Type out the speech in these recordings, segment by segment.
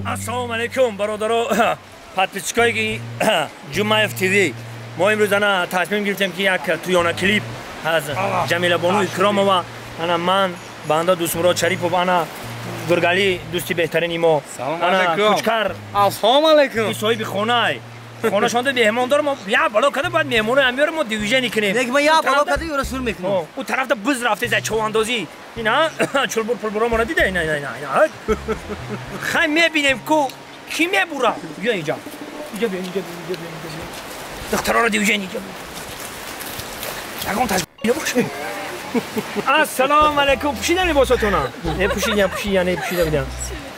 Ассалому алайкум, бародаро, подписчикои Ҷумаев ТВ. Мо имрӯз ана тасмим гирифтем, ки як туёна клип аз Ҷамила бону Икромова, ана ман банда Дӯстмурод Шарипов, ана Гургали дӯсти беҳтарини мо, ана Кучкар. Ассалому алайкум. Соҳиби хонаи хонашонда меҳмон дорам, мо я бало када бояд меҳмоно ам биёрем, мо движение кунем. Нек, ма я бало када юра сур мекунем. У тарафта буз рафте за човандозӣ. Ина чулбур пулбуро мона дида, ина ина ина. Хай мебинем ку ки мебура. Биё инҷа. Инҷа биё, инҷа биё, инҷа биё, инҷа биё. Духтарора движение инҷа биё. Ягон таж набош. Ассалому алайкум. Пӯшида либосатона? Не пӯшидам, пӯшидам, не пӯшида будам.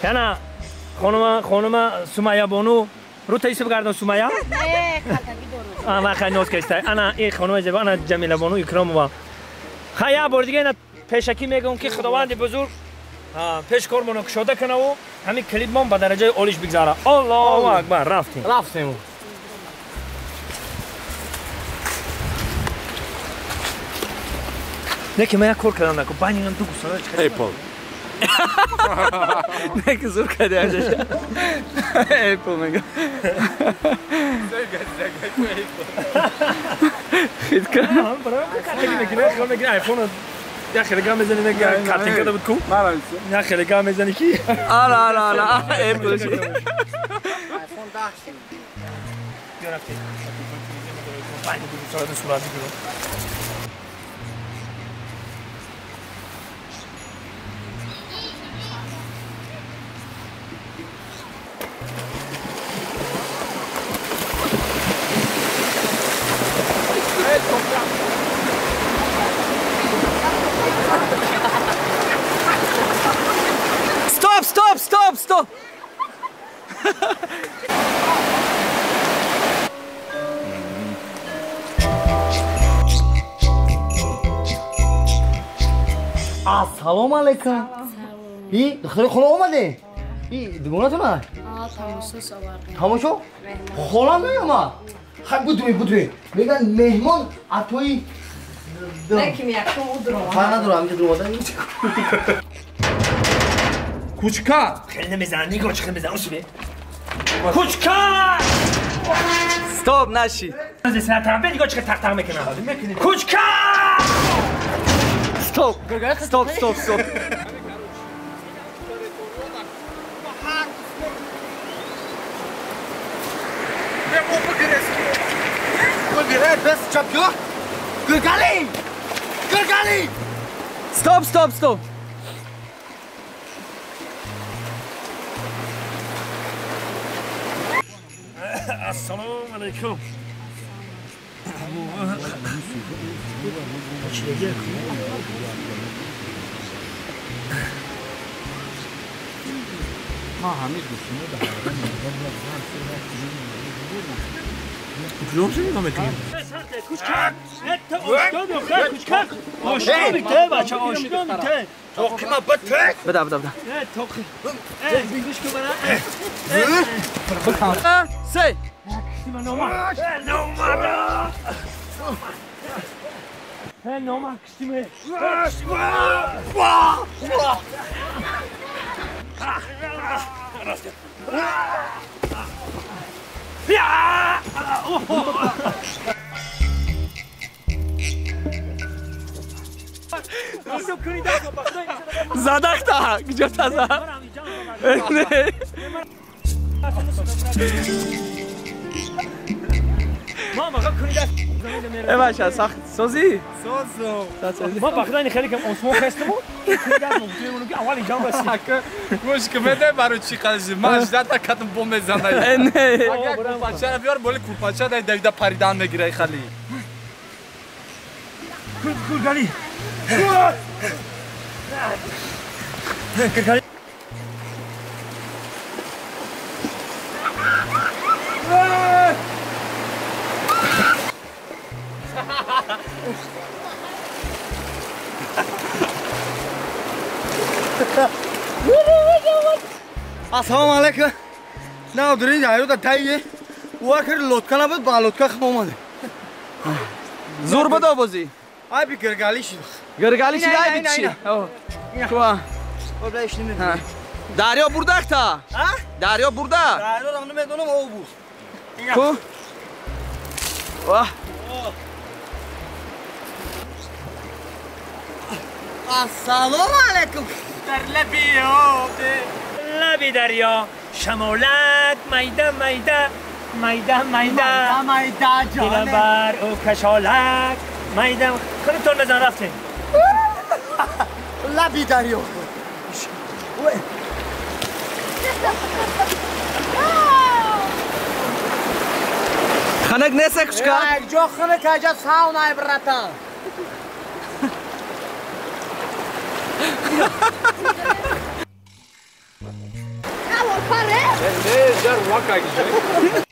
Яна хонума, хонума Сумая бону ру таисиб гардон Сумая? Не, калтаги дору. А, хай ноз кестай. Ана ин хонума зеба, ана Ҷамила бону Икромова. Хай я бор дига ина пешакӣ мегӯм, ки Худованди бузург пеш кормоно кушода канаву ҳамин клипмон ба дараҷаи олиш бигзара. Аллоҳу акбар, рафтем. Рафтем. Не ки ман як кор кардам, наку байни инам ду гусала чӣ Apple. Не ки зур кардӣ ажаша. Apple мега. Хитка. Картинка мекунӣ, хел мекунӣ айфон як хеле гам мезанӣ, мега картинка да буд ку? Як хеле гам мезанӣ ки? Ара, ара, ара, Apple. iPhone 10 шид. Биё рафтем. Байни ду гусала да сурат бигирем. Стоп, стоп, стоп, стоп. Ассалому алайкум. И духтари хола омаде? И дугонатона? Тамошо овардем. Тамошо? Хола наёмад. Хай будуи, будуи. Меган меҳмон атои Не ки якум у дуромад. Фар надорам, инҷа дуромада. Кучка. Хеле намезанам, нигоҳ чӣ хеле мезанам, усибе. Кучка! Стоп, наши. Сатамбе нигоҳ чӣ хеле тақ-тақ мекунам. Кучка! Стоп. Стоп, стоп, стоп. Гургали! Гургали! Стоп, стоп, стоп. Ассалому алайкум. Куҷо нигоҳ мекунем? Кучка! Кучка! Ошно мите, бача, ошно мите. Тоқи ма бите. Бада, бада, бада. Тоқи. Гӯш кун мана. Се. Нома. Нома. Нома киштиме. Задахта, где-то за. Э, бача, сахт созӣ? Созу. Ма бахтани хеле кам осмон хестаму. Аввал инҷа баси. Гӯш ки медай барои чӣ қадр ман ждата катм бом мезанай. Э, не. Агар курпачара биёр, боли курпача дай давида паридан мегирай хали. Гургали. Гургали. Ассалому алайкум. На, дурин айрода тайе. Уакер лодка набуд, ба лодка хм омаде. Зур бада бозӣ. Ай би гиргали шид. Гиргали шид, ай би чи? Куа. Дарё бурдакта? Дарё бурда? Дарёро намедонам, об буд. Ку? Вах. Ассалому алайкум. Дар лаби об, лаби дарё, шамолак майда майда, майда майда, майда дилам бар ӯ кашолак майда. Худтон бизан, рафтем. Лаби дарё. Ханак нест кушка? Як ҷо ханак, аҷа сауна, братан. Не, жар вака гиҷа.